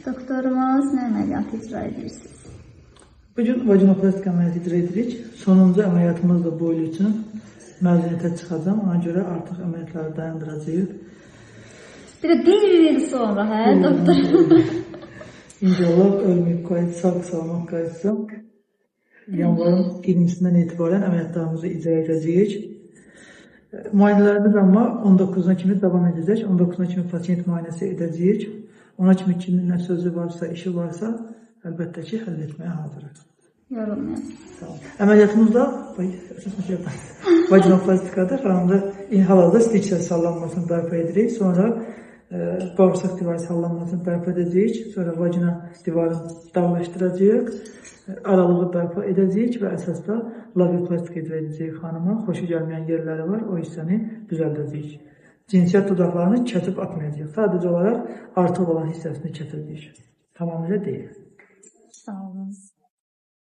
Doktorumuz, nə əməliyyatı icra edirsiniz? Bugün vaginoplastika əməliyyatı icra edirik. Sonuncu əməliyyatımız da bu il üçün. Məzuniyyətə çıxacağam. Ona görə artıq əməliyyatları dayandıracağıq. Bir də bir il sonra, hə, doktor? İnşallah ölməyib qayıtsaq, salamat qayıtsaq. Yanvarın 20-sindən etibarən əməliyyatlarımızı icra edəcəyik. Müayinələrimiz amma 19-una kimi davam edəcək. 19-una kimi pasiyent müayinəsi edəcəyik. Ona kimi kimin nə sözü varsa, işi varsa, əlbəttə ki, həll etməyə hazırıq. Yorulmayasınız. Sağ olun. Əməliyyatımızda əsas məsələ vaginoplastikаdır. Xanımda hal-hazırda striksə sallanmasını bərpa edirik. Sonra bağırsaq divarı sallanmasını bərpa edəcəyik. Sonra vagina divarını darlaşdıracağıq. Aralığı bərpa edəcəyik və əsasda labioplastika icra edəcəyik xanıma. Xoşu gəlməyən yerləri var, o hissəni düzəldəcəyik. Cinsiyyət dodaqlarını kəsib atmayacağıq. Sadəcə olaraq artıq olan hissəsini kəsəcəyik. Tamamilə deyil.